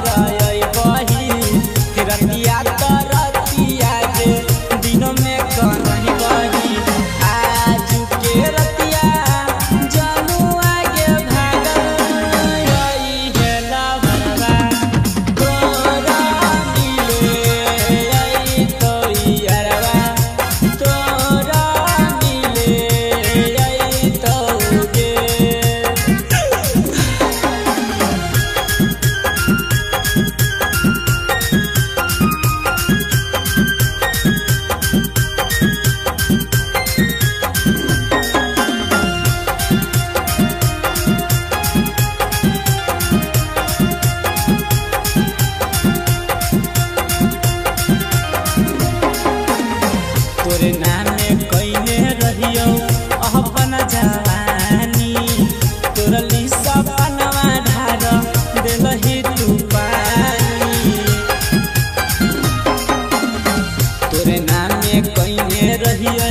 अइबही रतिया तरतिया गे दिन में कहीं बही आज के रतिया जानू आगे भागल आई हे लवरवा तोरा मिले आई तो यारवा तोरा मिले आई तो गे। तोरे नामे कइने रहियौ अपन जवानी तोरा लिसा पनवा ढार देलही तू पानी। तोरे नामे कइने रहियौ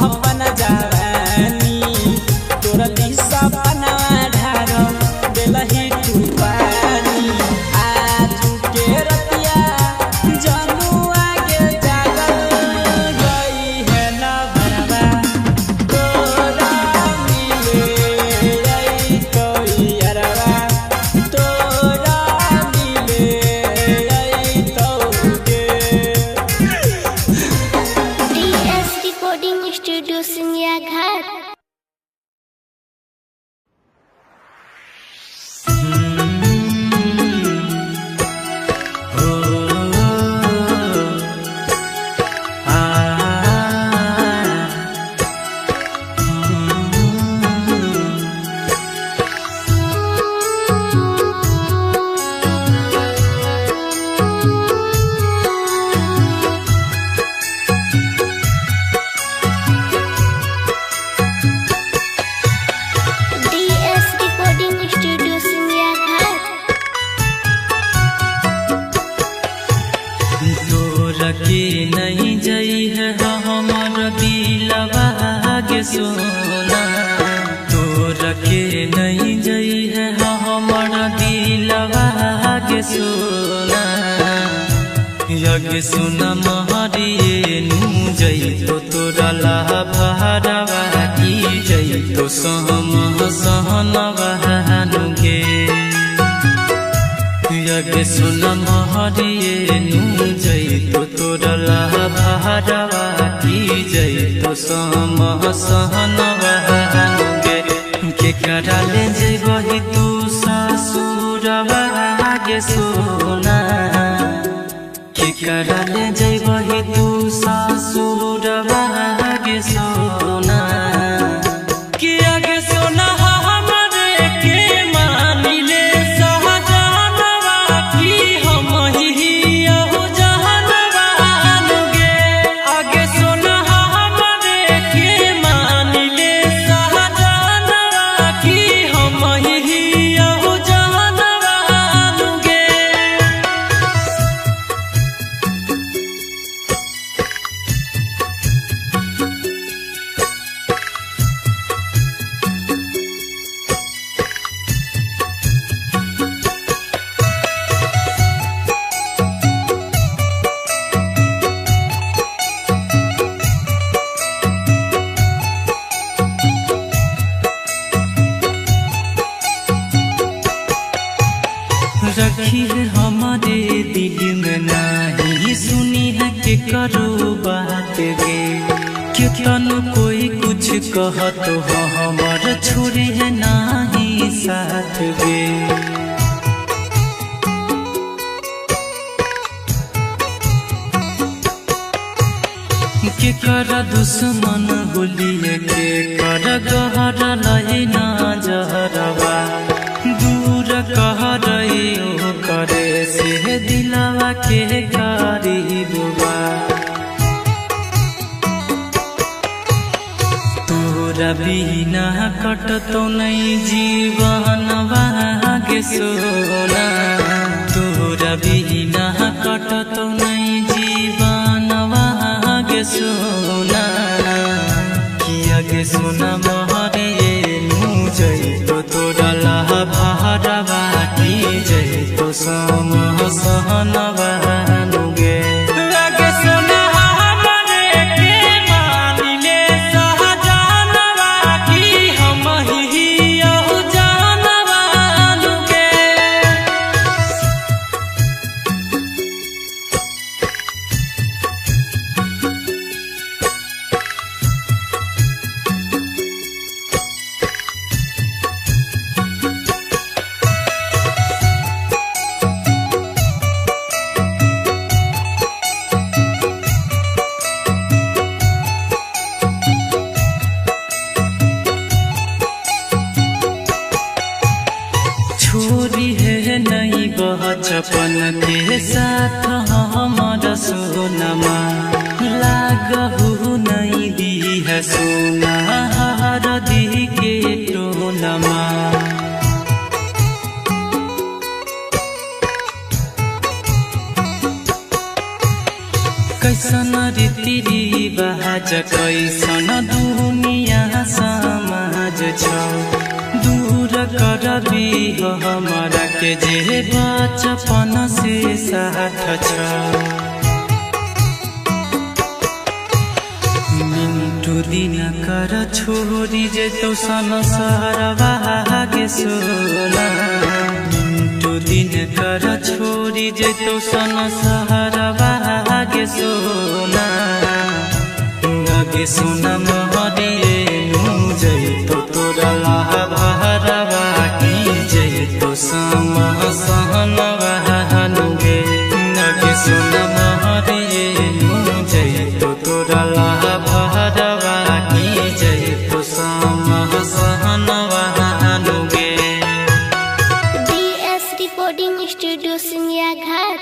अपन जवानी तोरा लिसा पनवा ढार देलही तू पानी। आज के रतिया जानू आगे जागल गई है लवरवा तोरा मिले आई तो यारवा तोरा मिले आई तो गे। DS recording studio Singhiya Ghat. DS recording studio Singhiya Ghat. तोरा के नहीं जई है हमर दिलवा के सोना तोरा के नहीं जई है हमर दिलवा के सोना यज्ञ सुना महरिए नू जई तो तोरा लाभरवा की जई तो सहम सहनवा गे यज्ञ सुन महरिए नू जई तो तोरा लाभरवा की जई तो सहम सहनवा गे के करा ले जइबही तू ससुरवा गे सोना के करा ले जइबही तू ससुरवा गे सोना के आगे सोना हमरे के मानिले सहजनवा की हम ही अहो जहनवा गे आगे सोना हमरे के मानिले सहजनवा की हम ही अहो जहनवा गे। रखी है हमारे दिल में नहीं सुनी है के करो बात गे केतन कोई कुछ कह तो हमार छोड़े है नहीं साथ गे। के कर दुश्मन होलिए के कर गहर लहिना जहरवा दूर कह रही करे से दिलवा के गरीबवा तोरा बिना कटतो नहीं जीवनवा के सोना तोरा बिना कटतो नहीं जीवनवा के सोना किया के सोना महरिए नू जई तो तोरा लहभारवा की जई तो सम सहनवानुगे। लगे सोना हमरे के मानिले सहजनवा की हम ही यहु जानवानुगे। छोरी है नहीं बचपन के साथ हमारा सोनमा लागहु नहीं दी है सोना हर दी के टोनमा। कैसन रीति रिवाज कैसन दुनिया समाज छ दूर करबी हमरा के जे बचपन से साथ छ। मिन्टू दिन कर छोरी जेतौ संसारवा गे सोना। मिन्टू दिन कर छोरी जेतौ संसारवा गे सोना। गे सोना महरिए नु जैतो तोरा लाहरवा की जैतो सम सहनवानुगे। गे सोना महरिए नु जैतो तोरा लाहरवा की जैतो सम सहनवानुगे। DS recording studio Singhiya Ghat.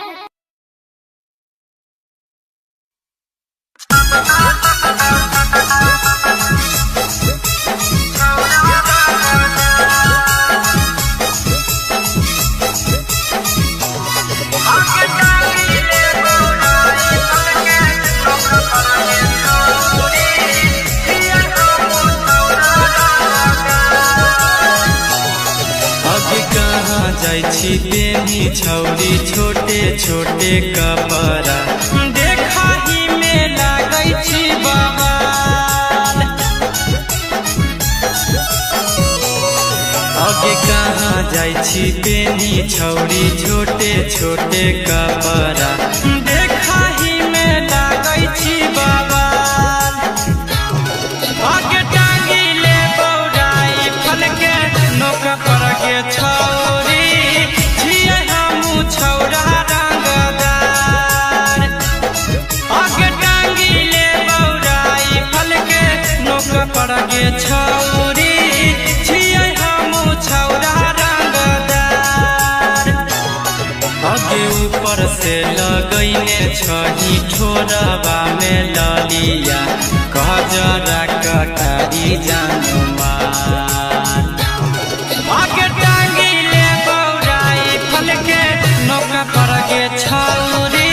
जाइ छी बेनी छौरी छोटे छोटे कपड़ा देखाही में लागै छी बवाल। आगे कहाँ जाइ छी बेनी छौरी छोटे छोटे कपड़ा देखाही में लागै छी बवाल। आगे टांगी ले बौराई फल के नोक पर के छौरी छौरा रंगदार। आगे टांगी ले बौराई फल के नोक पर गे छौरी छियै हमू छौरा रंगदार। आगे ऊपर से लगैने छही ठोरबा में ललिया कजरा कटारी जानुमार। आगे टांगी ले बौराई फल के नोक पर गे छौरी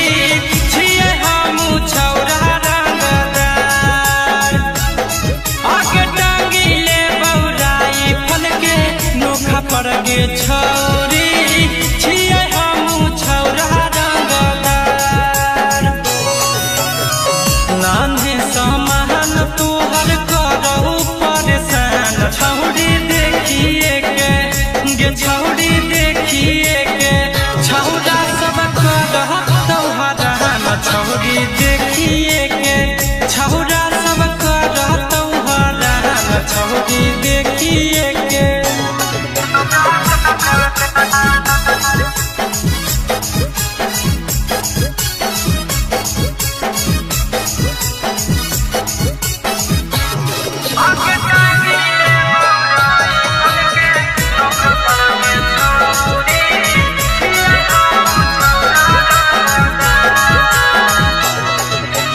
छियै हमू छौरा रंगदार। आगे टांगी ले बौराई फल के नोक पर गे छौरी छियै हमू छौरा रंगदार। नान्हे समान तोहर करहु परेशान छौरी देखिए के गे छौरी देखिए के छौरा सब करहतौ हरान। छौरी देखिए के छौरा सब करहतौ हरान। छौरी देखिए के।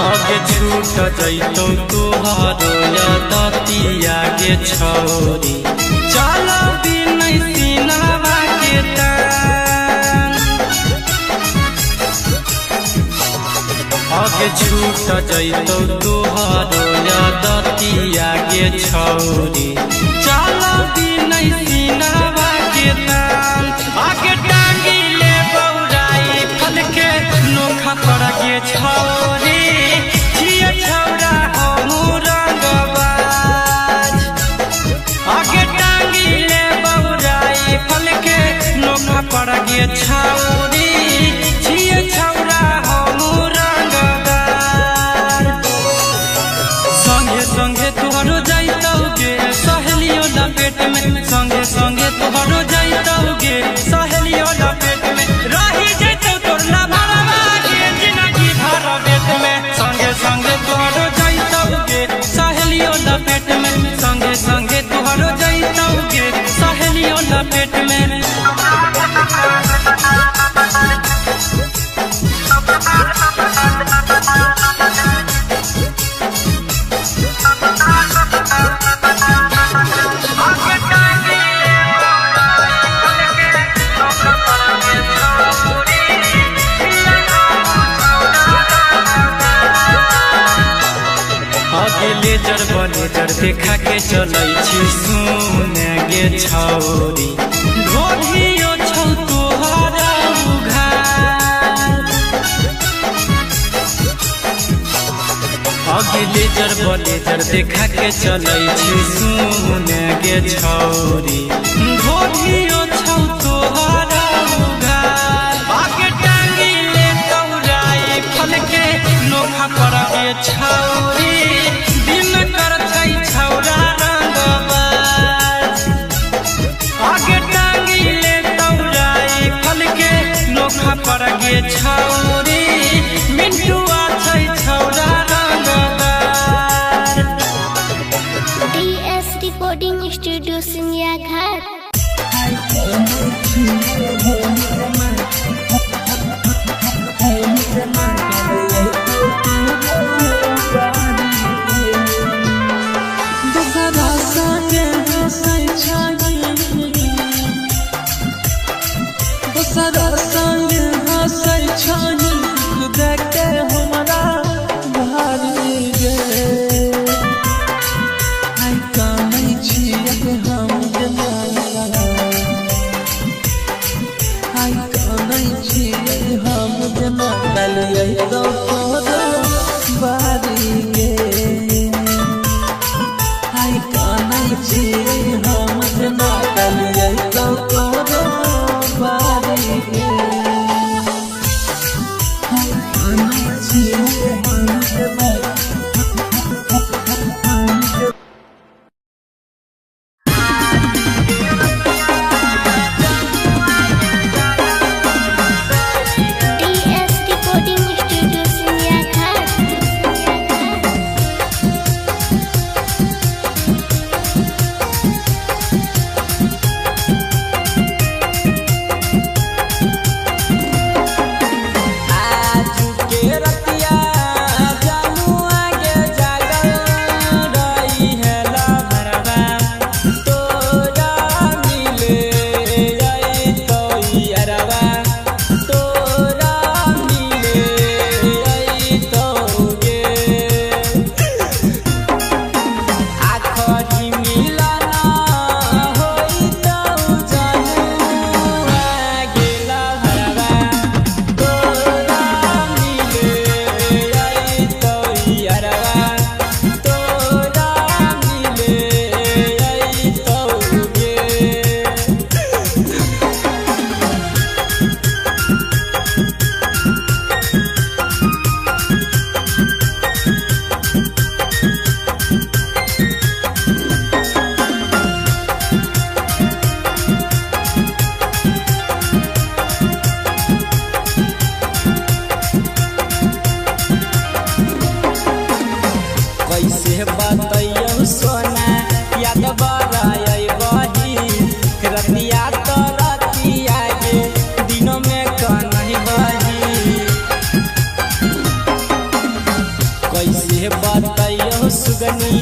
आगे छूट जैतौ तोहरो दतिया गे छौरी चल बिनै सिनावा के तान। आगे छूट जैतौ तोहरो दतिया गे छौरी चल बिनै सिनावा के तान। आगे टांगी ले बौराई बलेजर देखा के चलै छी सुन गे छौरी ढोढ़ियो छौ तोहर उघार। आगे लेजर बलेजर देखा के चलै छी सुन गे छौरी ढोढ़ियो छौ तोहर उघार। आगे टांगी ले तौराई फल के नोखा पर गे छौरी दिन कर छै छौरा रंगबाज। आगे टांगी ले तौराई फल के नोखा पर गे छौरी मिंटुआ छै छौरा रंगबाज। DS recording studio Singhiya Ghat. दोसरा संगे हंसै छाई, दोसरा संगे हंसै छाई, देख के हमरा भारी गे। आइ कानै छियै हम जेना, आइ कानै छियै हम जेना काल्हि अइतौ तोरा बारी गे। आइ कानै छियै हम जेना काल्हि अइतौ तोरा बारी गे। आइ कानै छियै हम जेना। DS recording studio Singhiya Ghat. आजू के रतिया जानू आगे जागल रही है लभरवा तोरा मिले अइतौ अरवा तोरा मिले अइतौ गे। आखरी मिलन होइतौ जानू आगे लभरवा तोरा मिले अइतौ अरवा तोरा मिले अइतौ गे। कैसे बतैयौ सोना याद बरयै बही रतिया तो रतिया गे दिनों में कनही बही। कैसे बतैयौ सुगनी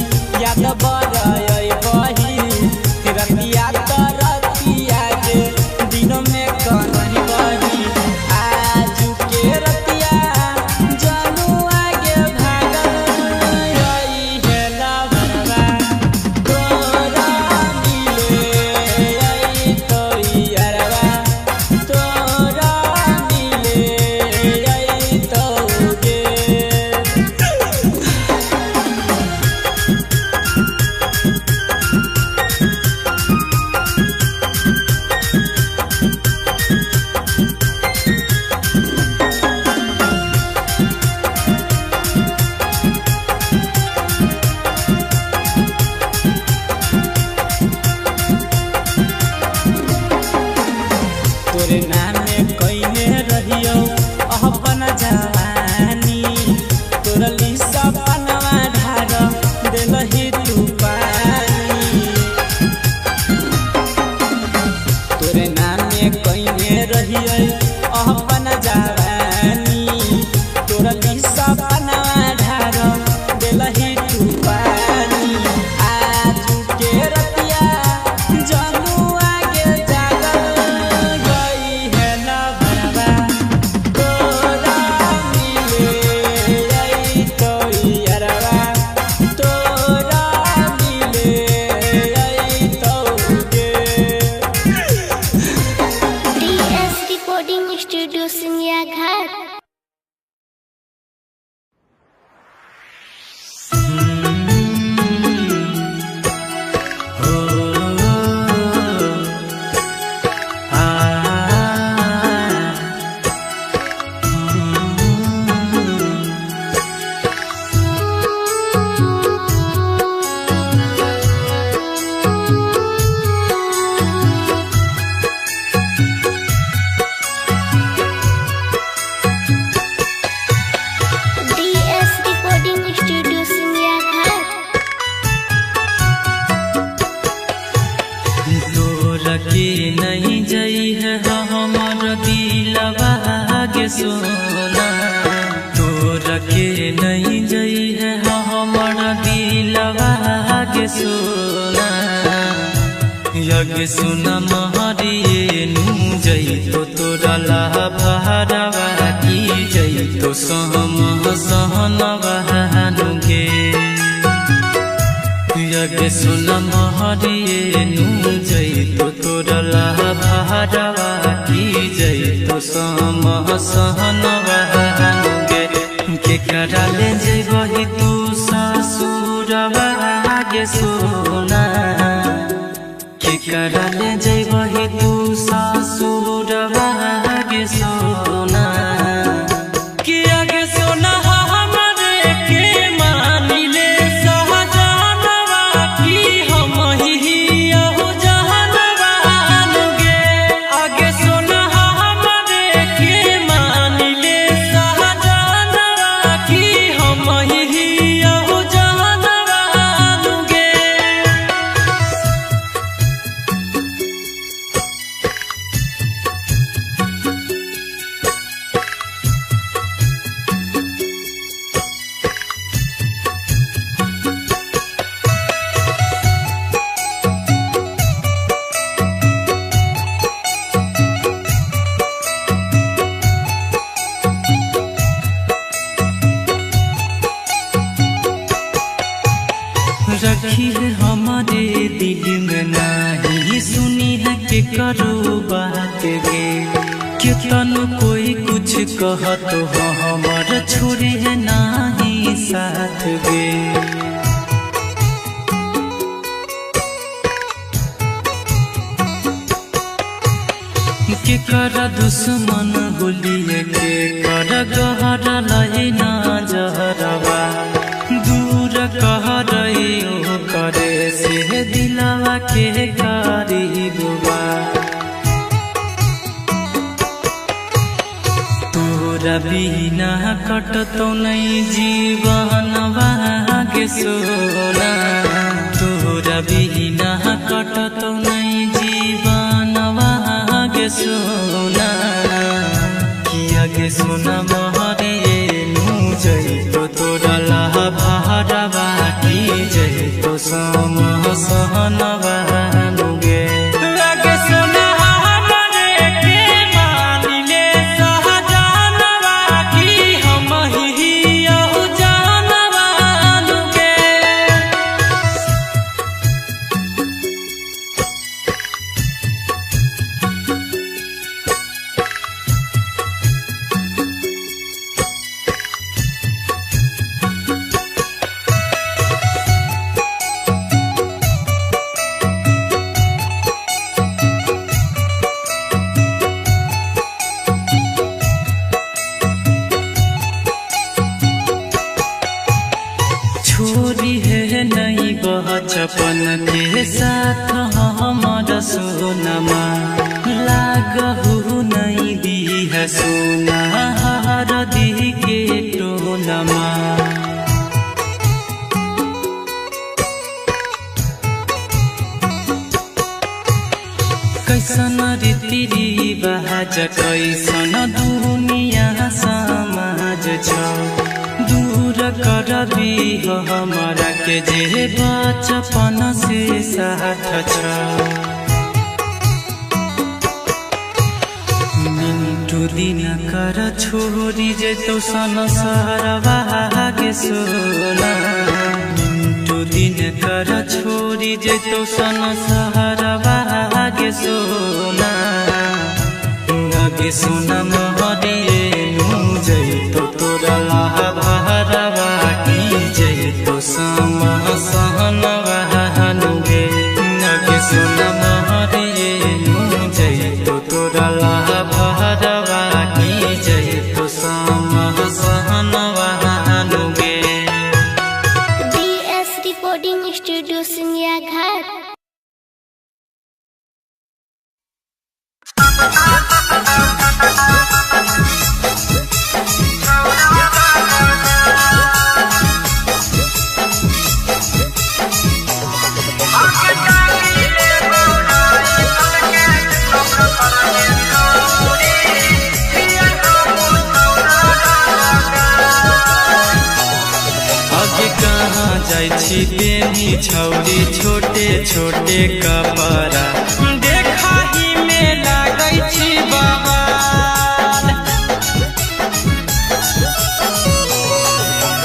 याद बरयै बही रतिया तो रतिया गे दिनों में कनही बही। आजू के रतिया जानू आगे भागल रही है लभरवा तोरा मिले अइतौ अरवा तोरा मिले अइतौ गे। तोरे नामे कइने रहियौ अपन जवानी तोरा लिसा पनवा ढार देलही तू पानी। तोरे नामे कइने रहियौ अपन जवानी तोरा लिसा पनवा ढार देलही तू पानी। आजू के रतिया जानू आगे जागल गई है लभरवा। सोना। तोरा के नहीं जई है हमर दिलवा गे सोना। यगे सोना महरिए नू जई तो तोरा ला भारवा की जई तो सहम सहनवा गे। यगे सोना महरिए नू जई तो तोरा ला भारवा की जई तो सहम सहनवा गे। के करा ले जइबही तू ससुरवा गे सोना। के करा ले जइबही तू ससुरवा गे सोना। किया गे सोना हमरे के मानिले सहजनवा की हम ही अहु जहनवा गे। आगे सोना हमरे के मानिले सहजनवा की हम ही अहु जहनवा गे। रखी है हमारे दिल में नहीं सुनी है के करो बात गे। केतन कोई कुछ कहत हो हमार छोड़ी है नहीं साथ गे। के कर दुश्मन होलिए के कर गहरा लहिना जहरवा। दूर कह रही हो करे से दिलवा के करीबवा। तोरा बिना कटतो नहीं जीवनवा के सोना। तोरा बिना कटतो नहीं जीवनवा के सोना। किया के सोना महरिए नू जई तो तोरा ला भारवा की जई तो सम सहनवा गे। लगे सोना हमरे के मानिले सहजनवा की हम ही अहु जानवा गे। छोरी है नहीं बचपन के साथ हमार सोनमा। लागहु नहीं दी है सोना हार दी के टोनमा। कैसन रीति रिवाज कैसन दुनिया समाज छ। दूर करबी हमरा के जे बचपन से साथ छ। मिंटू दिन कर छोरी जेतौ संसारवा गे सोना। मिंटू दिन कर छोरी जेतौ संसारवा गे सोना। गे सोना महरिए नू जई तो तोरा ला भारवा की जई तो सम सहनवा गे। गे सोना महरिए नू जई तो तोरा ला भारवा की जई तो सम सहनवा गे। DS recording studio Singhiya Ghat. Thank you. छोटे कपड़ा देखाही में लागै छी बवाल।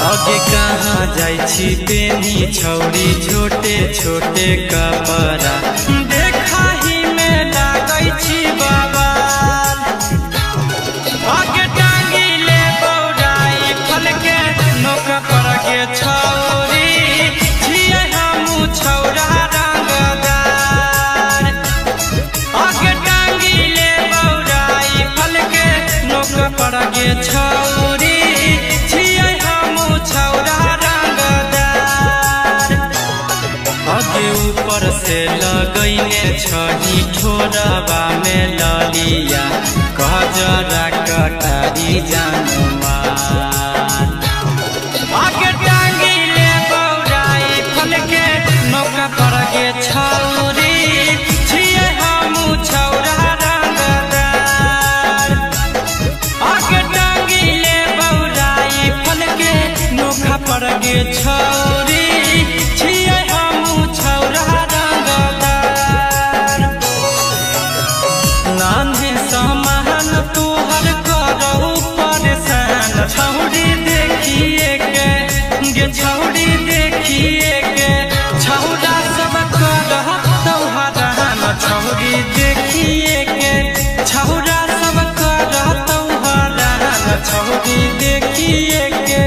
आगे कहाँ जाइ छी पेनी छौरी छोटे छोटे कपड़ा देखाही में लागै छी बवाल। आगे टांगी ले बौराई फलके नोक पर गे छौरी छियै हमू छौरा रंगदार। आगे टांगी ले बौराई फलके नोक पर गे छौरी छियै हमू छौरा रंगदार। आगे ऊपर से लगैने छही ठोरबा में ललिया कजरा कटारी जानुमान। आगे टांगी ले बौराई फलके नोक पर गे छौरी छियै हमू छौरा रंगदार। आगे टांगी ले बौराई फलके नोक पर गे छौरी छियै हमू छौरा रंगदार। नान्हे समान तोहर करौ परेशान छौरी देखिए के गे छौरी देखिए के छौरा सब करह तोहरान छौरी देखिए के छौरा सब करह तोहरान छौरी देखिए के।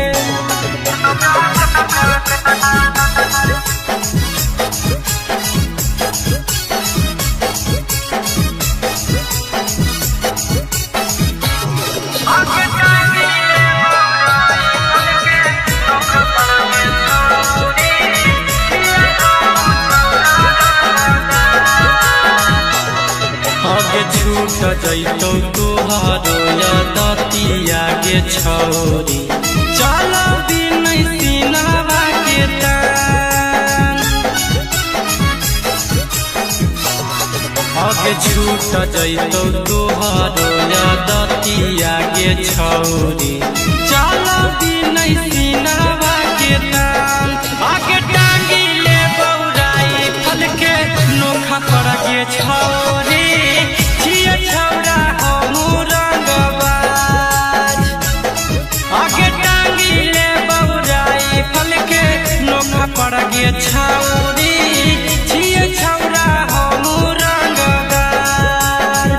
आगे छूट जैतौ तोहरो यदतिया गे छौरी चल दिन सिनवा के तान। आगे छूट जैतौ तोहरो यदतिया गे छौरी चल दिन सिनवा के तान। आगे टांगी ले बौराई फलके नोखा पर गे छौरी छियै छौरा हमू रंगबाज। आगे टांगी ले बौराई फलके नोखा पर गे छौरी छियै छौरा हमू रंगदार।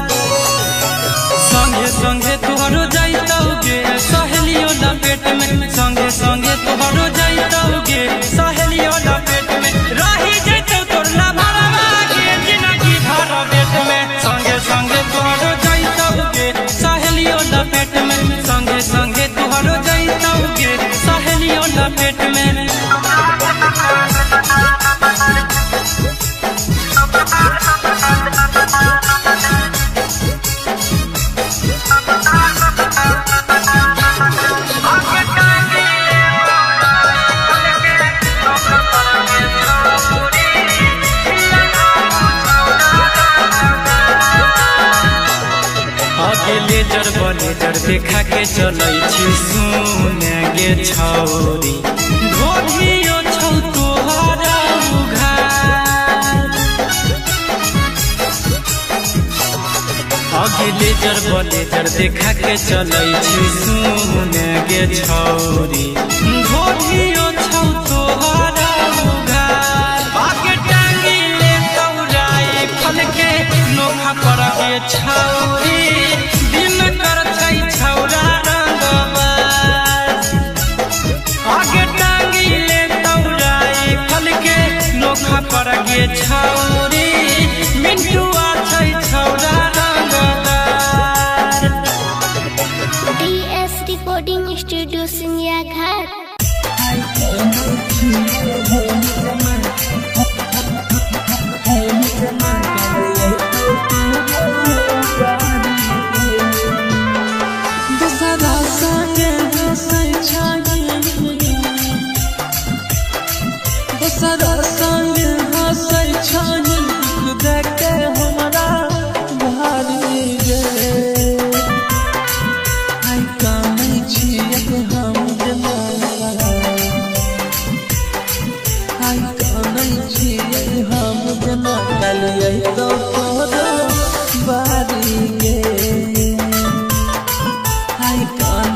संगे संगे तोहरो जैतौ गे सहेलियो लपेट में संगे संगे तोहरो जैतौ गे सहेलियो लपेट में रही जैतौ तोर लभरवा गे जिनगी भर बेट में। संगे संगे तोहरो जैतौ गे सहेलियो लपेट में संगे संगे तोहरो जैतौ गे सहेलियो लपेट में। आगे लेजर बलेजर देखा के चलै छी सुने गे छौरी ढोलियो छौ तोहरा उघार। आगे लेजर बलेजर देखा के चलै छी सुने गे छौरी ढोलियो छौ तोहरा उघार। आगे टांगी ले तौराई फलके नोखा पर गे छौरी दिन कर छै छौरा रंगबाज। आगे टांगी ले तौराई फलके नोखा पर गे छौरी मिंटुआ छै छौरा रंगदार। DS recording studio Singhiya Ghat. दोसरा संगे हँसै छाई दोसरा संगे हँसै छाई देखे हमरा भारी गे आइ कानै छियै हम जेना आइ कानै छियै हम जेना।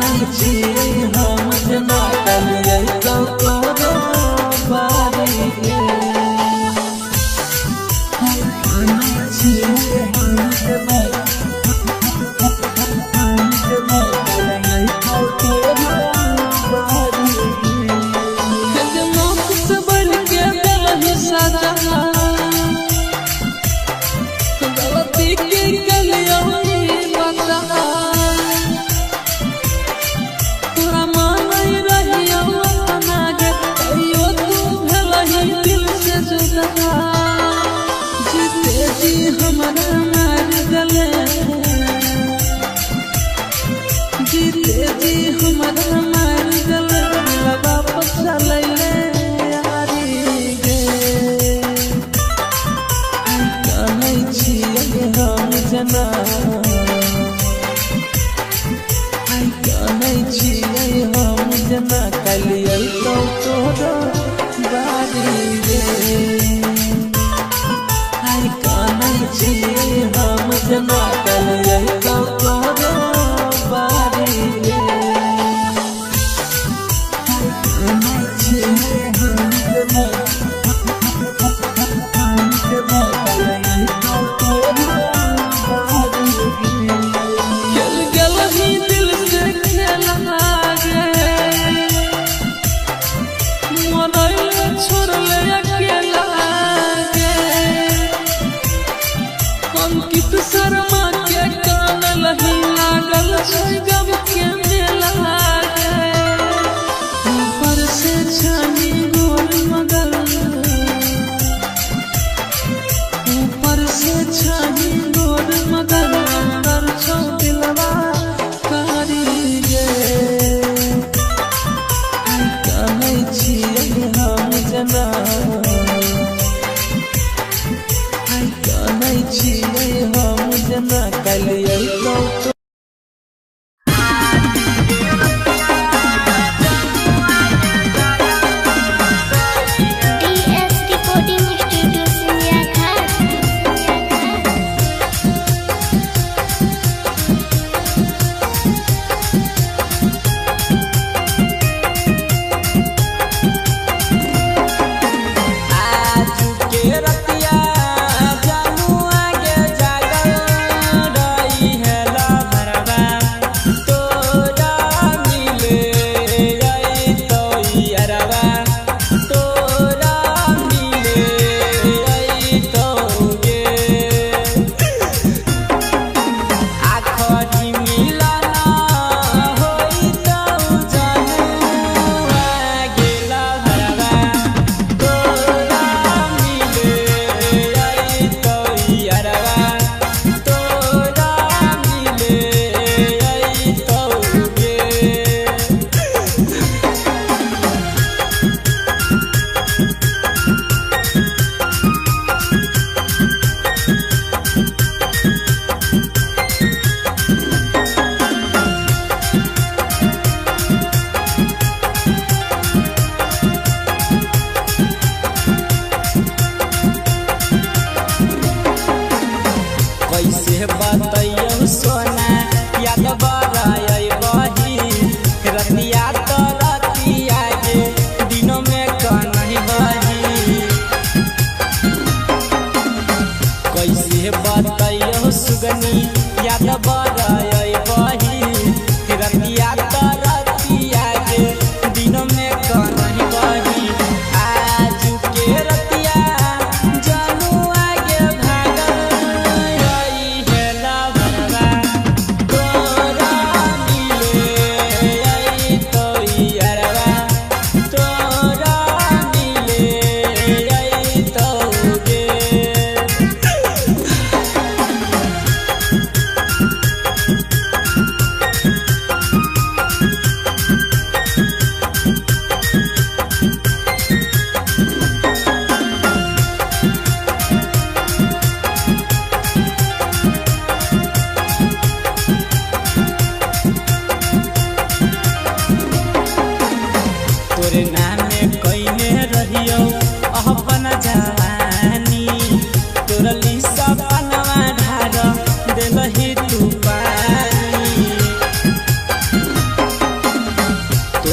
कानै छियै हम जना काल्हि अइतौ तोरो बारी गे। कानै छियै हम जना, हम जना काल्हि अइतौ तोरो बारी गे। मौत से बढ़ के दिलही सजा, गलती के कलियो बता। तोरा मानै रहियो अपना गे, तैयो तू भेलही दिल से जुदा। जीते जी हमरा मार देले, जीते जी हमरा मार देले, दिलवा पर चलैले यारी गे। कानै छियै हम जना, कानै छियै हम जना काल्हि अइतौ तोरो बारी गे। कानै छियै हम जना काल्हि अइतौ तोरो बारी गे। कानै छियै हम जना, हम जना काल्हि अइतौ तोरो बारी गे। खेल गेलही दिल से खेला गे, मरैले छोड़ले अकेला गे। अंकित शर्मा के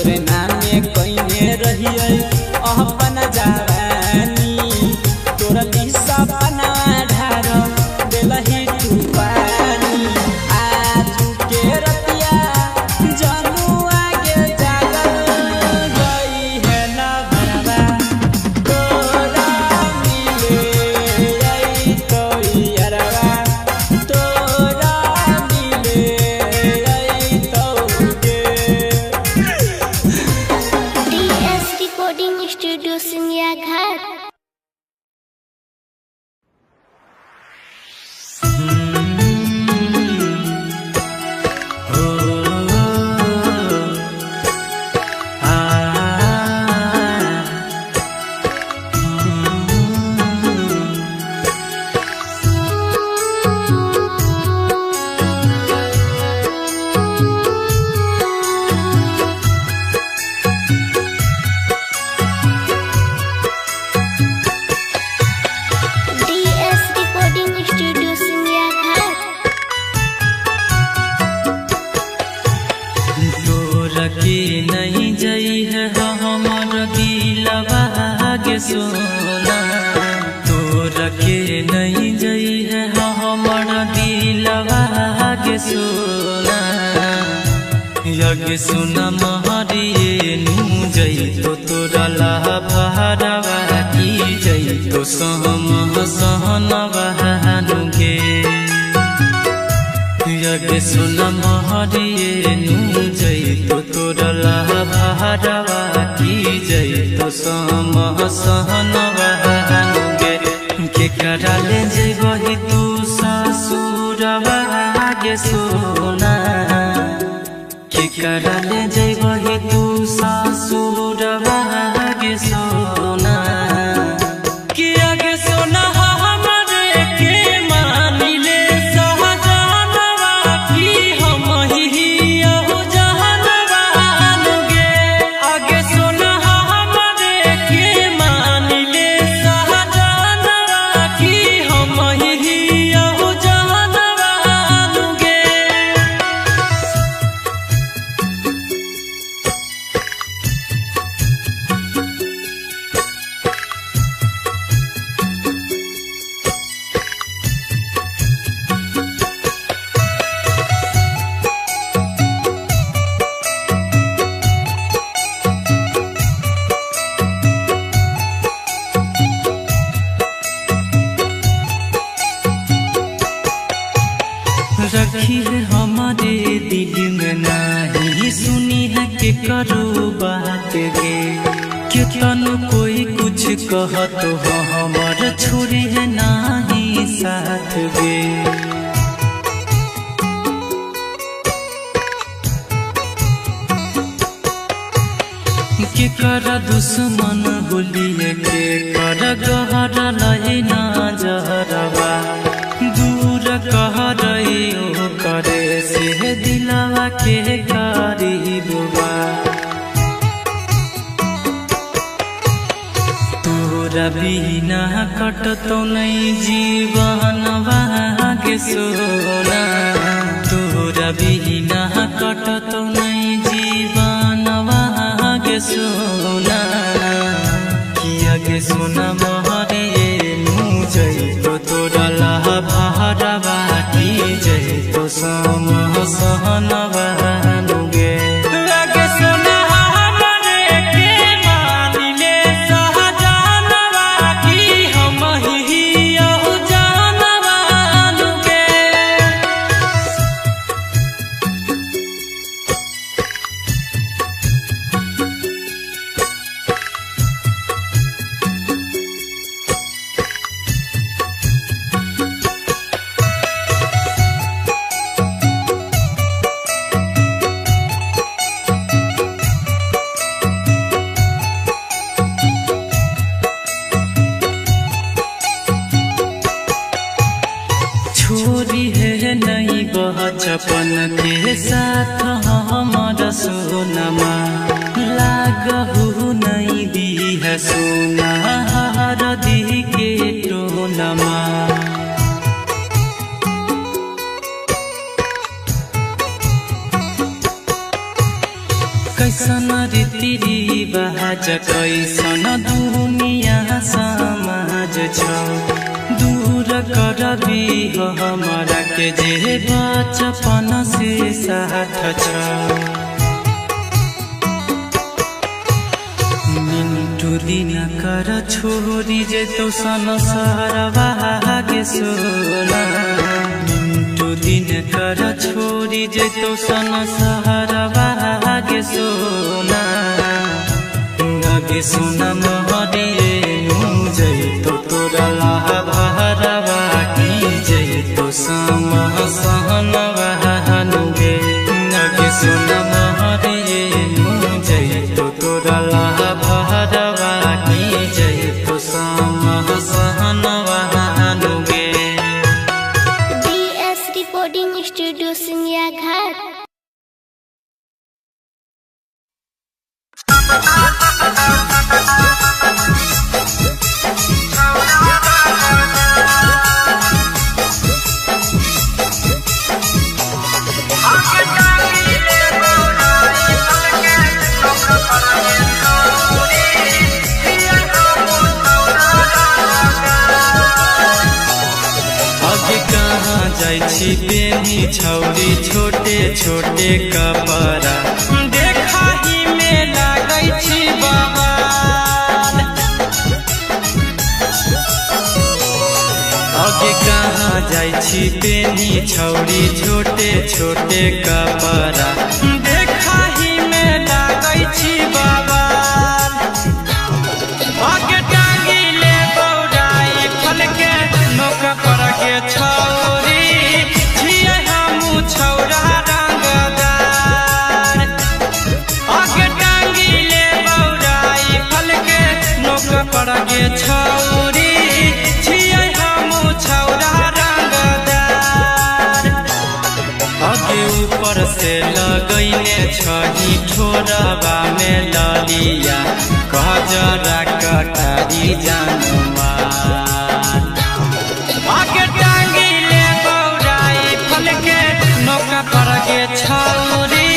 तोरे नामे कइने रहियै अपन जवानी तोरा लिसा पना ढार देलही तू पानी। आज के रतिया जानू आगे जागल गई है ना भरवा तोरा मिले आई तो यारवा तोरा मिले आई तो के। DS recording studio Singhiya Ghat. DS recording studio Singhiya Ghat. तोरा के नहीं जई है हमर दिलवा के सोना, तोरा के नहीं जई है हमर दिलवा के सोना। यज्ञ सुना महरिए नू जई तो तोरा ला भरवा की जई तो सहम सहनवा नुगे। यज्ञ सुन महरिए नू जई तो तोरा ला भरवा की जई तो सहम सहनवा नुगे। के करा ले जइबही तू ससुरवा गे सोना, के करा ले जइबही तू ससुरवा गे सोना। किया गे सोना हमरे के मानिले सहजनवा की हम ही अहो जहनवा नुगे। आगे सोना हमरे के मानिले सहजनवा की हम ही अहो जहनवा नुगे। रखी है हमारे दिल में नहीं सुनी है के करो बात गे, केतन कोई कुछ कह तो हमार छोड़ी है नहीं साथ गे। के कर दुश्मन होलिए के कर गहरा लहिना जहरवा दूर कह रही ओ करे से दिलवा के गरीबवा। तोरा बिना कटतो नहीं जीवनवा के सोना, तोरा बिना कटतो नहीं जीवनवा के सोना। किया के सोना महरिए नू जई तो तोरा ला भरवा की जई तो सम सहनवा नुगे। लगे सोना हमरे के मानिले सहजनवा की हम ही अहो जानवा नुगे। छोरी है नहीं बचपन के साथ हमारा सोनमा, लागहु नहीं दी है सोना हर दी के टोनमा। कैसन रीति रिवाज कैसन दुनिया समाज छ, दूर करबी हमरा के जे बचपन से साथ छ। मिन्टू दिन कर छोरी जेतौ संसारवा गे सोना, मिन्टू दिन कर छोरी जेतौ संसारवा गे सोना, गे सोना महरिए जैतो तोरा लाभरवा की जैतो समह सहनवा गे, गे सोना महरिए जैतो तोरा लाभरवा की जैतो समह सहनवा गे। DS recording studio Singhiya Ghat. कहाँ जाइ छी बेनी छौरी छोटे छोटे कपड़ा, देखाही में लागै छी बवाल। आगे कहाँ जाइ छी बेनी छौरी छोटे छोटे कपड़ा, देखाही में लागै छी बवाल। आगे टांगी ले बौराई फल के नोक पर गे छौरी, छियै हमू छौरा रंगदार। आगे टांगी ले बौराई फल के नोक पर गे छौरी, छियै हमू छौरा रंगदार। आगे ऊपर से लगैने छही ठोरबा में ललिया, कजरा कटारी जानमार। आगे टांगी ले बौराई फल के नोक पर गे छौरी,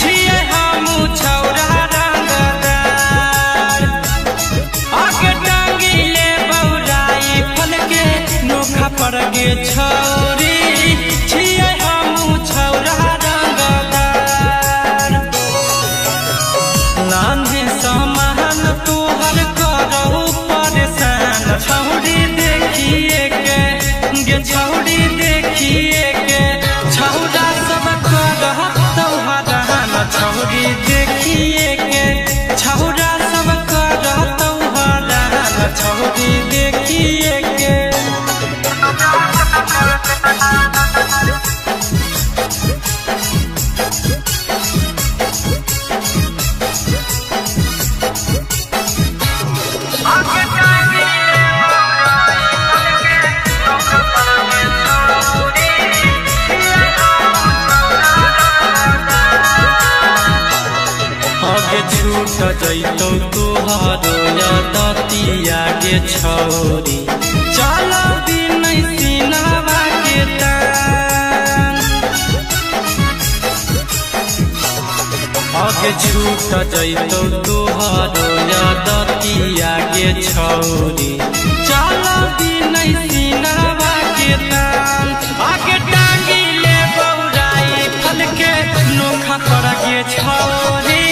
छियै हमू छौरा रंगदार। आगे टांगी ले बौराई फल के नोक पर गे छौरी, छियै हमू छौरा रंगदार। नान्हे समान तोहर करहु परेशान, छौरी देखिए के गे छौरी देखिए के, छौरा सब करह तोहरान। छौरी देखिए के छौरा सब करह तोहरान, छौरी देखिए के। आगे छूट जैतौ तोहरो यादतिया गे छौरी, चल दिन सिनावा के तान। आगे छूट जैतौ तोहरो यादतिया गे छौरी, चल दिन सिनावा के तान। आगे टांगी ले बौराई फल के नोखा पर गे छौरी,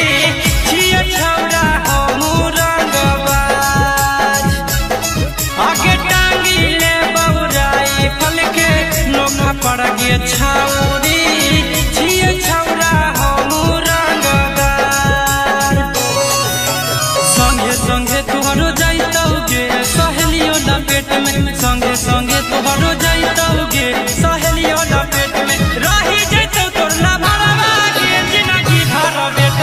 छियै छौरा हमू रंगबाज। आगे टांगी ले बौराई फल के नोखा पर गे छौरी, छियै छौरा हमू रंगदार। संगे संगे तोहरो जैतौ गे सहेलियो लपेट में, संगे संगे तोहरो जैतौ गे सहेलियो लपेट में, रही जैतौ तोर लभरवा गे जिनगी भर बेट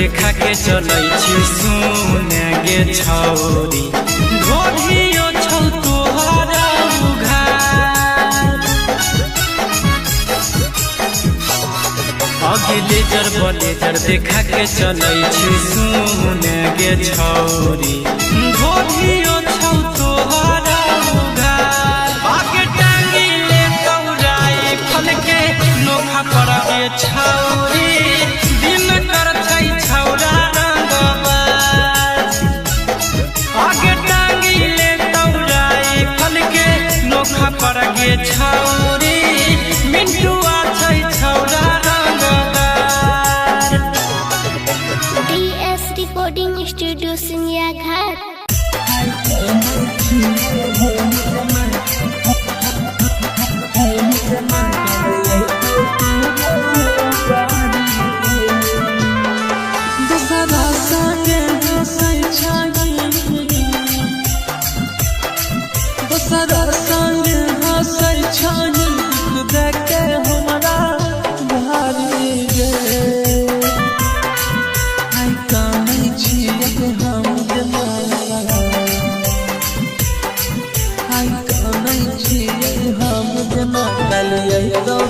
देखा के चलै छी सुन गे छौरी ढोढ़ियो छौ तोहरा उघार। अगे लेजर बलेजर देखा के चलै छी सुन गे छौरी ढोढ़ियो छौ तोहरा उघार। आगे टांगी ले तौराई फल के नोखा पर गे छौरी दिन कर छै छौरा रंगबाज। आगे टांगी ले तौराई फल के नोखा पर गे छौरी मिंटुआ छै छौरा रंगदार। DS recording studio Singhiya Ghat. दोसरा संगे हँसै छाही, दोसरा संगे हँसै छाही, देखे हमरा भारी गे। आइ कानै छियै हम जमाना, आइ कानै छियै हम जमाना, काल्हि अइतौ